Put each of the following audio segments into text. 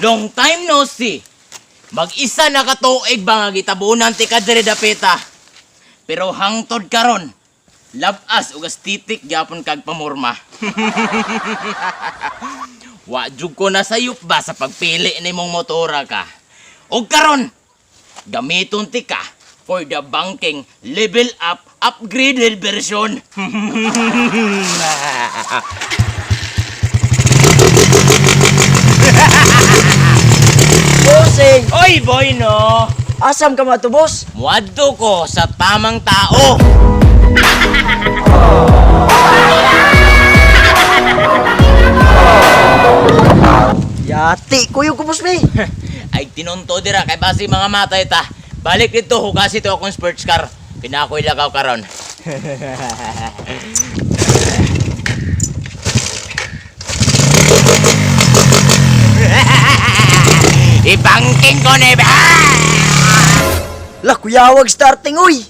Long time no see. Mag-isa na ka tuig ba nga gitabunan ti ka diri dapita. Pero hangtod karon, labas ug aesthetic gyapon kag pamorma. Wa jud ko na sayop ba sa pagpili nimong motora ka. Og karon, gamiton ti ka for the banking level up upgraded version. Bossing! Oy boy no. Asam ka mga to, boss? Muadto ko sa tamang tao. Yati, kuyog ko, boss, me. Ay tinunto dira kay basi mga matay ta. Balik dito hugasi to akong sports car. Pinakoy lagaw karon. Ibangking ko ni ba? La, kuyawag starting, uy!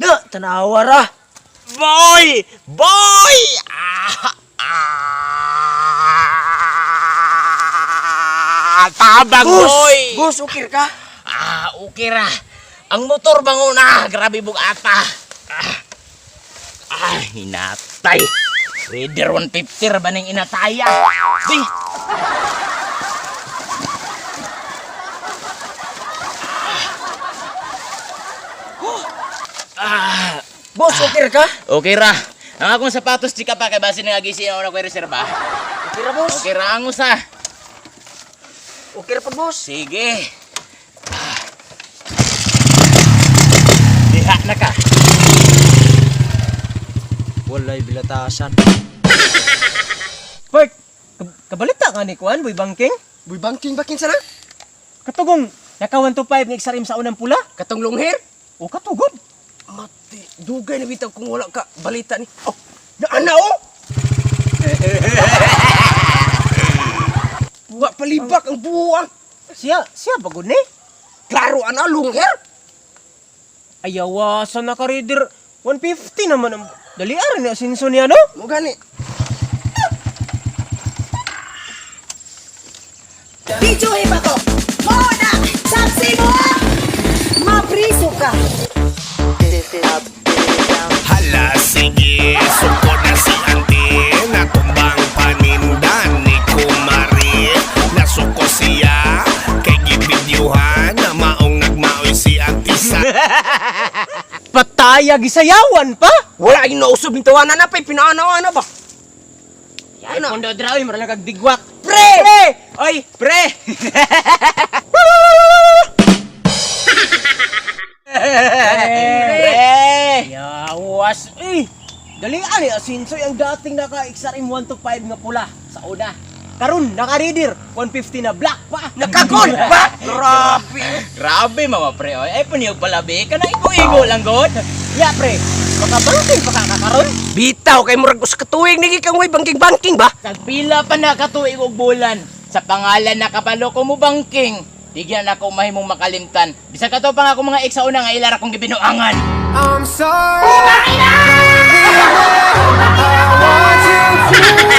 Na, tanawa ra. Boy! Boy! Ah! Ah! Tabang Boss! boy! Boss, ukir ka? Ah, okay ra. Ang motor bango na. Grabe bugata. Ah, ah hinatay. Raider 150 ra ba ning inataya? Di. Ah, Boss, ukir ka? okay ra. Ang akong sapatos di ka pa kay base nga gisi na ko reserba. Ukir ra, boss. Okay ra ang usa. Ukir pa, boss. Sige. Ah. Diha na ka. Walay bilatasan. Bert, kabalita ka ni Kuan, Boy Bangking? Buy banking bakin sana? Katugong, naka 125 nga XRM sa unang pula? Katong long hair? O katugod? Mati, dugay na bitaw kung wala ka balita ni. Oh, naana oh! Wa palibak ang buwang. Siya, siya bagod ni? Klaro ana long hair. Ayaw, sa naka-reader, 150 naman ang dali aran ni asinso niya, no? Mo gani. Videohe ba to? Muna! Saksi mo! Ah! Mapriso ka! Hala, sige, suko na si auntie. Natumbang panindan ni Kumari. Nasuko siya, kay gibidyuhan na maong nagmaoy si auntie sa Pataya, gisayawan pa! Wala ay nausob ni tawanan na pay pinaana-ana ba? Ay, kondo dra oy, mura lang kag digwak. Pre! Pre! Oy, pre! Pre! Yawas, eh! Dali ani asinso ang dating naka XRM 125 nga pula sa una. Karun, naka-reader, 150 na black pa! Nakagol pa! Grabe. Grabe mga pre oy. Ay paniyog palabi ka na igo-igo lang god. Ya, pre, makabangking pa ka kakaron? Bitaw kay murag usa ka tuig nigi kang way banking banking ba? Tagpila pa na katuig og bulan. Sa pangalan na kabalo ko mo bangking. Digyan ako mahimong makalimtan. Bisan kato pa nga ako mga ex sa una nga ilara kong gibinuangan. I'm sorry. I want you to me.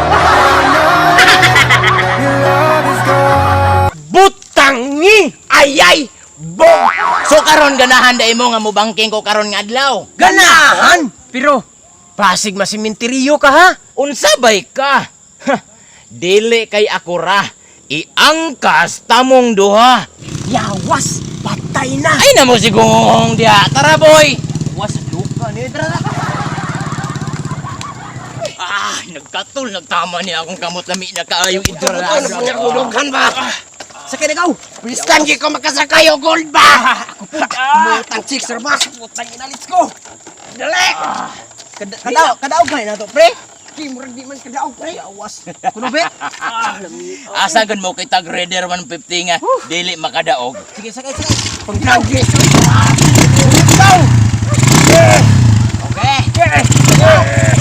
I know your love is gone. Butangi! Ayay! Bong! So karon ganahan dai mo nga mo bangking ko karon nga adlaw. Ganahan! Pero, pasig masimenteryo ka ha? Unsa bay ka? Ha, dili kay ako ra. Iangkas tamong duha. Yawas! Patay na! Ay namo si Gong diha. Tara boy. Was luka ni tara na. Ah, nagkatul nagtama niya akong kamot lami na kaayo idra. Ano pa nga kuloghan ba? Sakay na kaw. Bistan gi ko makasakay og gold ba? Putang chicks ra ba? Putang ina, let's go. Dali! Kadaog, kadaog ka na to, pre. Di murag di man kadaog pre. Yawas. Kuno be? Ah, lami. Asa gud mo kay tag Raider 150 nga dili makadaog. Sige, sakay, sakay. Panggrangge. Okay.